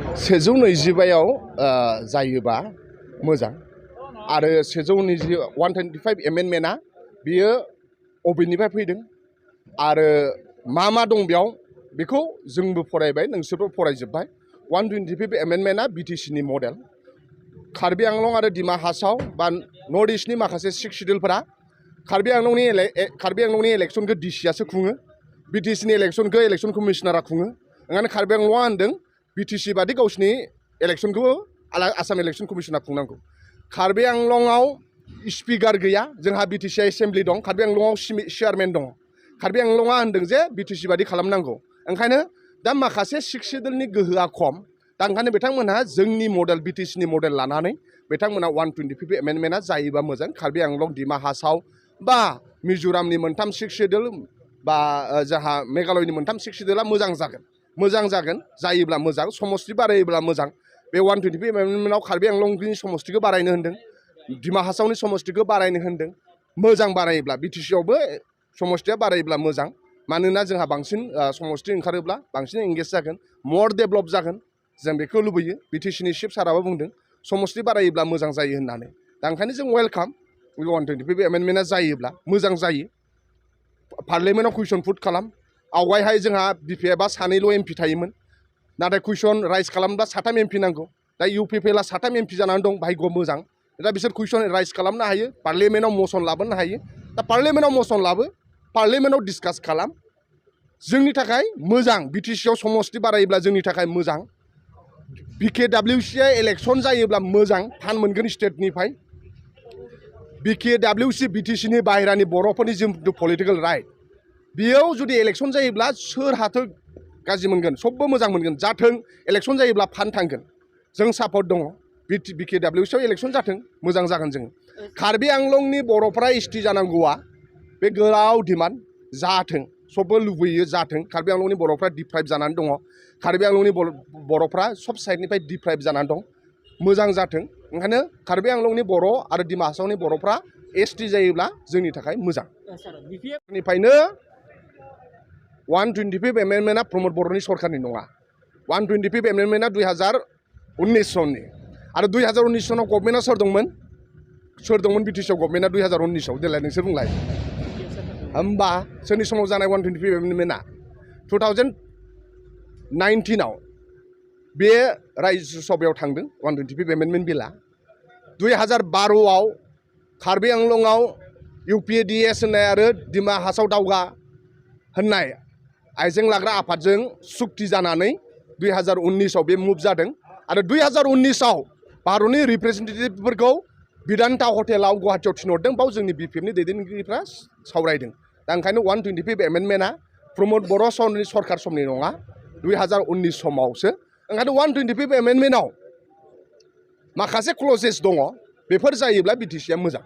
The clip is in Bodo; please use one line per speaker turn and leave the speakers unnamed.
125 जायोबा मोजां आरो 125 एमेन्डमेन्टआ बियो अबेनिफ्राय फैदों आरो मा दं बेयाव बेखौ जोंबो फरायबाय नोंसोरबो फरायजोब्बाय 125 एमेन्डमेन्टआ बिटिसिनि मडेल कार्बि आंलं आरो डिमा हासाव बा नर्थ इस्टनि माखासे सिक्स शिड्युलफोरा कार्बि आंलंनि इलेक्सनखौ डिसिआसो खुङो बिटिसिनि इलेक्सनखौ इलेक्सन कमिशनारा खुङो ओंखायनो कार्बि आंलंआ होनदों बिटिसि बादि गावसिनि इलेक्सनखौ आसाम इलेक्सन कमिशना खुंनांगौ कार्बि आंलंआव स्पिकार गैया जोंहा बिटिसि एसेम्ब्लि दं कार्बि आंलंआव चेयारमेन दं कार्बि आंलंआ होनदों जे बिटिसि बादि खालामनांगौ ओंखायनो दा माखासे सिक्स शिड्युलनि गोहोआ खम दा ओंखायनो बिथांमोनहा जोंनि मडेल बिटिसिनि मडेल लानानै बिथांमोना 125 एमेन्डमेन्टआ जायोबा मोजां कार्बि आंलं डिमा हासाव बा मिज'रामनि मोनथाम सिक्स शिड्युल बा जोंहा मेघालयनि मोनथाम सिक्स शिड्युला मोजां जागोन जायोब्ला मोजां समस्ति बारायोब्ला मोजां बे 125 एमेन्डमेन्टआव कार्बि आंलंनि समस्तिखौ बारायनो होन्दों डिमा हासावनि समस्तिखौ बारायनो होन्दों मोजां बारायोब्ला बिटिसिआवबो समस्तिया बारायोब्ला मोजां मानोना जोंहा बांसिन समस्ति ओंखारोब्ला बांसिन एंगेज जागोन मर डेभेलप जागोन जों बेखौ लुबैयो बिटिसिनि चिफ साराबो बुंदों समस्ति बारायोब्ला मोजां जायो होननानै दा ओंखायनो जों वेलकाम 125 एमेन्डमेन्टआ जायोब्ला मोजां जायो पार्लियामेन्टआव कुइसन पुट खालाम आवगायहाय जोंहा बिपिएफआ सानैल' एमपि थायोमोन नाथाय कुइसन राइज खालामब्ला 3 एमपि नांगौ दा इउपिपिएलआ 3 एमपि जानानै दं भाग्य मोजां दा बिसोर कुइसन राइज खालामनो हायो पार्लियामेन्टआव मसन लाबोनो हायो दा पार्लियामेन्टआव मसन लाबो पार्लियामेन्टआव डिसकास खालाम जोंनि थाखाय मोजां बिटिसिआव समस्ति बारायोब्ला जोंनि थाखाय मोजां बिकेडब्लिउसिआ इलेक्सन जायोब्ला मोजां फान्ड मोनगोन स्टेटनिफ्राय बिकेडब्लिउसि बिटिसिनि बाहेरानि बर'फोरनि जिथु पलिटिकेल राइट बेयाव जुदि इलेक्सन जायोब्ला सोर हाथो गाज्रि मोनगोन सबबो मोजां मोनगोन जाथों इलेक्सन जायोब्ला फान्ड थांगोन जों सापर्ट दङ बिकेडब्लिउसिआव इलेक्सन जाथों मोजां जागोन जों कार्बि आंलंनि बर'फ्रा एसटि जानांगौआ बे गोलाव डिमान्ड जाथों सबबो लुबैयो जाथों कार्बि आंलंनि बर'फ्रा डिप्राइभ जानानै दङ कार्बि आंलंनि बर'फ्रा सब साइडनिफ्राय डिप्राइभ जानानै दं मोजां जाथों ओंखायनो कार्बि आंलंनि बर' आरो डिमा हासावनि बर'फ्रा एसटि जायोब्ला जोंनि थाखाय मोजां निफ्रायनो 125 एमेन्डमेन्टआ प्रमद बर'नि सरकारनि नङा 125 एमेन्डमेन्टआ 2019 सननि आरो 2019 सनाव गभर्नमेन्टआ सोर दंमोन बिटिसिआव गभर्नमेन्टआ 2019 देलाय नोंसोर बुंलाय होमबा सोरनि समाव जानाय 125 एमेन्डमेन्टआ 2019आव बे रायजो सभायाव थांदों 125 एमेन्डमेन्ट बिलआ 2012आव कार्बि आंलंआव इउपिएडिएस होननाय आरो डिमा हासाव दावगा होननाय आइजें लाग्रा आफादजों सुक्ति जानानै 2019आव बे मुभ जादों आरो 2019आव भारतनि रिप्रेजेन्टेटिभफोरखौ बिदान्ता हटेलाव गुवाहाटियाव थिनहरदों बाव जोंनि बिपिएफनि दैदेनगिरिफ्रा सावरायदों दा ओंखायनो 125 एमेन्डमेन्टआ प्रमद बर' सरकार समनि नङा 2019 समावसो ओंखायनो 125 एमेन्डमेन्टआव माखासे क्लजेस दङ बेफोर जायोब्ला बिटिसिआ मोजां